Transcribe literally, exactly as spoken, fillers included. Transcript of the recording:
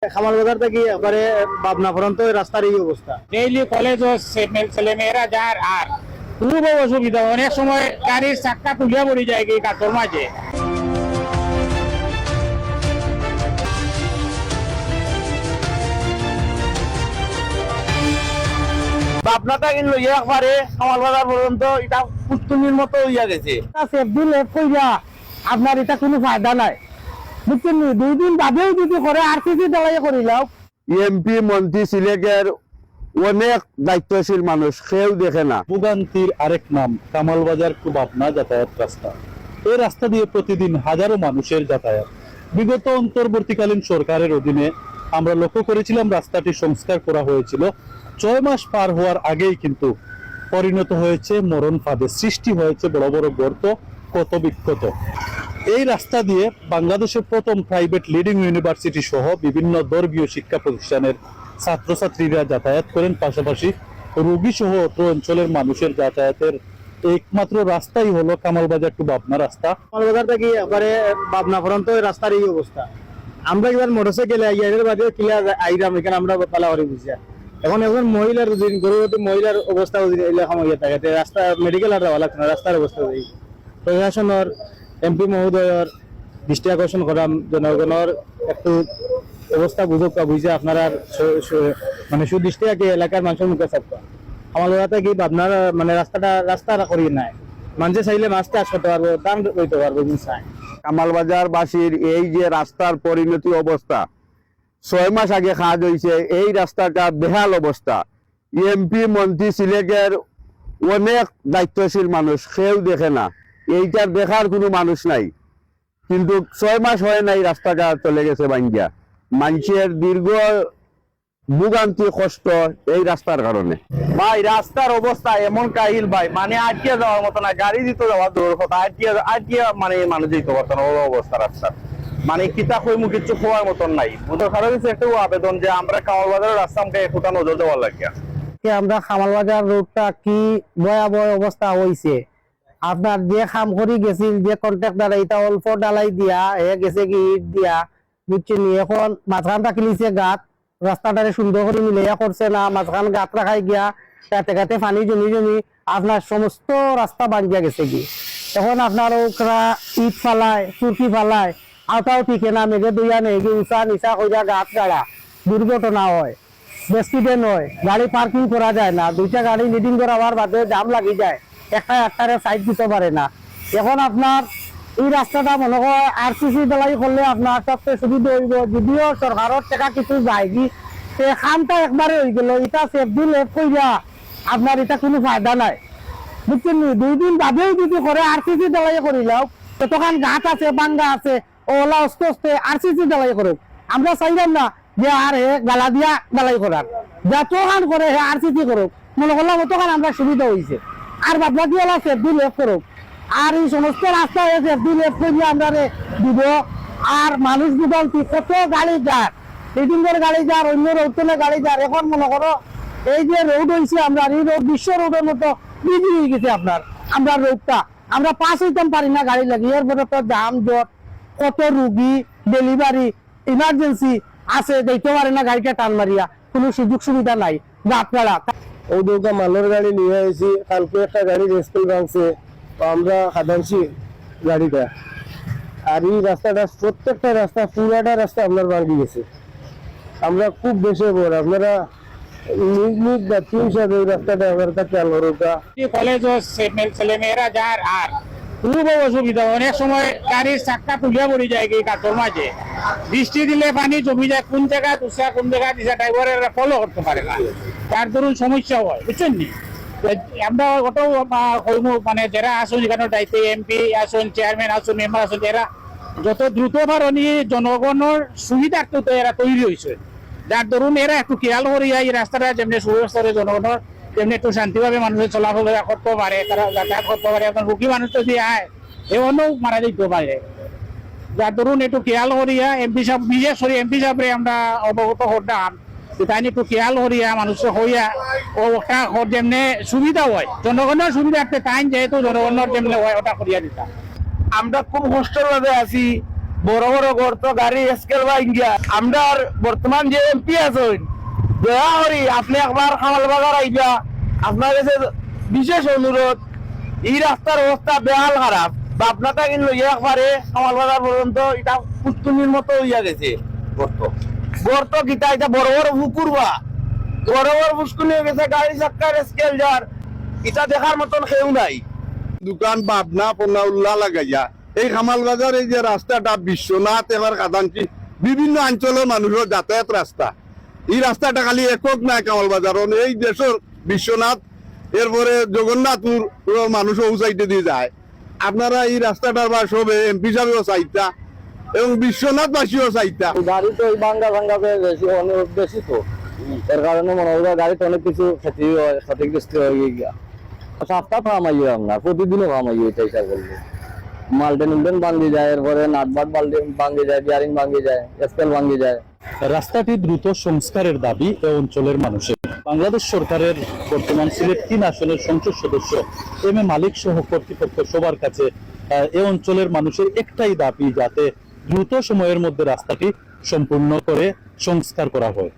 কামাল বাজার থাকি একবারে বাবনা পর্যন্ত এই রাস্তার এই অবস্থা। ডেইলি কলেজ ও সে-, ছেলে মেয়েরা যার আর খুব অসুবিধা, অনেক সময় গাড়ির চাক্কা তুলিয়া পড়ি যায় কি গাতর মাঝে। বাবনা থাকি লইয়া একবারে কামাল বাজার পর্যন্ত ইটা পুতুনির মতো অইয়া গেছে। সেফ দিন লেট কইরা আপনার ইটা কুনু ফায়দা নাই, বুঝছইন নি? দুই দিন বাদেও যদি করে আরসিসি ঢালাই করিলাও। এমপি, মন্ত্রী, সিলেটের অনেক দায়িত্বশীল মানুষ, কেউ দেখে না। ভোগান্তির আরেক নাম কামালবাজার টু বাবনা যাতায়াত রাস্তা। এই রাস্তা দিয়ে প্রতিদিন হাজারো মানুষের যাতায়াত। বিগত অন্তর্বর্তীকালীন সরকারের অধীনে আমরা লক্ষ্য করেছিলাম রাস্তাটি সংস্কার করা হয়েছিল। ছয় মাস পার হওয়ার আগেই কিন্তু পরিণত হয়েছে মরণ ফাঁদে, সৃষ্টি হয়েছে বড় বড় গর্ত, ক্ষত বিক্ষত। এই রাস্তা দিয়ে বাংলাদেশের প্রথম প্রাইভেট লিডিং ইউনিভার্সিটি সহ বিভিন্ন ধর্মীয় শিক্ষা প্রতিষ্ঠানের ছাত্রছাত্রীরা যাতায়াত করেন, পাশাপাশি রোগী সহ অত্র অঞ্চলের মানুষের যাতায়াতের একমাত্র রাস্তাই হলো কামালবাজার টু বাবনা রাস্তা। কামালবাজার থাকি একবারে বাবনা পর্যন্ত এই রাস্তার এই অবস্থা। আমরা এবার মোটরসাইকেলে আইয়া এর বাদে কিলা আইরাম, এখানে আমরা পালা করি বুঝিয়া। এখন একজন মহিলার, যদি গর্ভবতী মহিলার অবস্থা যদি এরকম হইয়া থাকে, তে রাস্তা মেডিকেল আর যাওয়া লাগতো না, রাস্তার অবস্থা এই। প্রশাসনের, এমপি মহোদয়ের দৃষ্টি আকর্ষণ করাম, জনগণর একটু অবস্থা বুঝুক বা বুঝে আপনারা সু-, সু-, মানে সুদৃষ্টি রাখি এলাকার মানুষের মুখে থাকবা। আমার ওরা থাকি আপনারা মানে রাস্তাটা, রাস্তা করি নাই, মানুষে চাইলে মাছ চাষ করতে পারবো, ধান রইতে পারবো, কিন্তু চাই। কামালবাজারবাসীর এই যে রাস্তার পরিণতি অবস্থা, ছয় মাস আগে কাজ হইছে, এই রাস্তাটা বেহাল অবস্থা। এমপি, মন্ত্রী, সিলেটের অনেক দায়িত্বশীল মানুষ, কেউ দেখে না, এইটার দেখার কোনো মানুষ নাই। কিন্তু ছয় মাস হয় নাই, রাস্তাটা চলে গেছে ভাঙ্গিয়া। মানুষের দীর্ঘ ভোগান্তি, কষ্ট এই রাস্তার কারণে। ভাই, রাস্তার অবস্থা এমন কাহিল ভাই, মানে আটকিয়া যাওয়ার মতো না, গাড়ি দিতে যাওয়ার দূরের কথা, আটকিয়া, আটকিয়া মানে মানুষ যেতে পারতো না, ওই অবস্থা রাস্তার। মানে কিতা কইমু, কিচ্ছু কওয়ার মতন নাই। সরকারের কাছে একটু আবেদন যে আমরা কামালবাজারের রাস্তা আমাকে একটুটা নজর দেওয়ার লাগিয়া। কে আমরা কামালবাজার রোডটা কি ভয়াবহ অবস্থা হইছে। আপনার যে কাম করি গেছিল, যে কন্ট্রাক্টর, এটা অল্প ঢালাই দিয়া, হে গেছে কি ইট দিয়া, বুঝছেন নি? এখন মাঝখানটা কিলিছে গাত, রাস্তাটারে সুন্দর করি মিলাইয়া করছে না, মাঝখান গাত রাখাই গিয়া, গাতে গাতে পানি জমি জমি আপনার সমস্ত রাস্তা ভাঙ্গিয়া গেছে কি। এখন আপনার ওকরা ইট ফালায়, চুরকি ফালায়, আওতাও ঠিক না, মেঘে দইয়া নেই গিয়ে উঁচা নিচা কইরা গাত গাড়া, দুর্ঘটনা হয়। অ্যাক্সিডেন্ট হয়, গাড়ি পার্কিং করা যায় না, দুইটা গাড়ি লিডিং করাবার বাদে জাম লাগি যায়, একটা একটারে সাইড দিতে পারে না। এখন আপনার এই রাস্তাটা মনে হয় আরসিসি ঢালাই করলে আপনার সবচেয়ে সুবিধা হইব, যদিও সরকারের টাকা কিছু যায়গি, তো এখানটা একবারে হয়ে গেল, এটা সেফ দিন লেট কইরা আপনার এটা কোনো ফায়দা নাই, বুঝছেন নি? দুই দিন বাদেও যদি করে আরসিসি ঢালাই করিলাও, যতখান গাত আছে, ভাঙ্গা আছে, ওলা আস্তে আস্তে আরসিসি ঢালাই করুক। আমরা চাইলাম না যে আর হে গালা দিয়া ঢালাই করার, যতখান করে হে আরসিসি করুক, মনে করলাম অতখান আমরা সুবিধা হইছে। আর বাদ বাকি ওলা সেফ দিন লেট করুক, আর এই সমস্ত রাস্তা হে সেফ দিন লেট করিয়া আমরারে দিব। আর মানুষ বুঝান্তি কত গাড়ি যার, লিডিংয়ের গাড়ি যার, অন্য রোড তুলে গাড়ি যার। এখন মনে করো এই যে রোড হইছে, আমরা এই রোড বিশ্ব রোডের মতো বিজি হয়ে গেছে আপনার আমরা রোডটা। আমরা পাস হইতাম পারি না গাড়ি লাগি, এরপরে তো জাম জট, কত রুগী, ডেলিভারি, ইমার্জেন্সি আছে, যাইতে পারে না গাড়িটা টান মারিয়া, কোনো সুযোগ সুবিধা নাই। গাতগাড়া। ও দুর্গা মালর গাড়ি নিয়ে আইছি, কালকে একটা গাড়ি রেস্কেল ভাঙছে, তো আমরা খাদানছি গাড়িটা। আর এই রাস্তাটা, প্রত্যেকটা রাস্তা, পুরাটা রাস্তা আপনার ভাঙি গেছে। আমরা খুব বেশি বড়, আপনারা নিজ নিজ ব্যক্তি হিসাবে এই রাস্তাটা আপনারা খেয়াল করুন। কলেজ ও সে-, ছেলে মেয়েরা যার আর খুব অসুবিধা, অনেক সময় গাড়ির চাক্কা তুলিয়া পড়ি যায় এই গাতর মাঝে, বৃষ্টি দিলে পানি জমি যায়, কোন জায়গায় তুলছে, কোন জায়গায় দিছে, ড্রাইভারেরা ফলো করতে পারে না, যার দরুন সমস্যা হয়, বুঝছেন নি? আমরা ওটাও, আহ, কইমু, মানে যারা আছেন এখানে দায়িত্বে, এমপি আছেন, চেয়ারম্যান আছেন, মেম্বার আছেন, এরা যত দ্রুত পারনি জনগণের সুবিধার্থে তো এরা তৈরি হয়েছে, যার দরুন এরা একটু খেয়াল করিয়া এই রাস্তাটা যেমনি সুব্যবস্থা করে জনগণের, যেমনি একটু শান্তিভাবে মানুষের চলাফেরা করতে পারে, তারা যাতায়াত করতে পারে। এখন রুগী মানুষ যদি আয়, এ অন্যও মারা যাইতে পারে, যার দরুন একটু খেয়াল করিয়া এমপি সাহেব, বিশেষ করে এমপি সাহেবরে আমরা অবগত করতাম যে তাই একটু খেয়াল করিয়া মানুষকে হইয়া ও ওটা কর যেমনে সুবিধা হয়, জনগণের সুবিধার্থে তাই যেহেতু জনগণের যেমনে হয় ওটা করিয়া দিতাম। আমরা খুব কষ্টর মাঝে আছি, বড় বড় গর্ত, গাড়ির স্কেল ভাঙ্গিয়া। আমরার বর্তমান যে এমপি আছইন, দয়া করি আপনে একবার কামাল বাজার আইবা, আপনার গেছে বিশেষ অনুরোধ। ই রাস্তার অবস্থা বেহাল খারাপ, বাবনা থাকি লইয়া একবারে কামাল বাজার পর্যন্ত ইটা পুতুনির মতো অইয়া গেছে গর্ত। গর্ত কিতা, ইটা বড় বড় পুকুর বা, বড় বড় পুষ্কুনি অইয়া গেছে, গাড়ি চাক্কার স্কেল যার, ইটা দেখার মতন কেউ নাই। দোকান বাবনা পন্না উল্লা লাগাইয়া এই কামাল বাজার এই যে রাস্তাটা বিশ্বনাথ এবার কাদানচি বিভিন্ন অঞ্চলর মানুষর যাতায়াত রাস্তা। ই রাস্তাটা খালি একক নায় কামাল বাজার, অন এই দেশর বিশ্বনাথ, এরপরে জগন্নাথপুর মানুষ ও সাইডে দিয়ে যায়। আপনারা ই রাস্তাটার বা সবে এমপি সাহেবও চাইতা এবং বিশ্বনাথবাসীও চাইতা। গাড়ি তো এই ভাঙ্গা ভাঙ্গা বেশি, অনেক বেশি তো। এর কারণে মনে হয় গাড়িতে অনেক কিছু ক্ষতি হয়, ক্ষতিগ্রস্ত হয়ে গিয়া। সপ্তাহ ফার্ম আইয়ে আপনার, প্রতিদিনও ফার্ম আইয়ে এটা হিসাব করলে। মালটেন উল্টেন ভাঙ্গি যায়, এরপরে নাট বাট বাল্টি ভাঙ্গি যায়, বিয়ারিং ভাঙ্গি যায়, স্কেল ভাঙ্গি যায়। রাস্তাটি দ্রুত সংস্কারের দাবি এ অঞ্চলের মানুষের। বাংলাদেশ সরকারের বর্তমান সিলেট তিন আসনের সংসদ সদস্য এম এ মালিক সহ কর্তৃপক্ষ সবার কাছে, আহ, এ অঞ্চলের মানুষের একটাই দাবি, যাতে দ্রুত সময়ের মধ্যে রাস্তাটি সম্পূর্ণ করে সংস্কার করা হয়।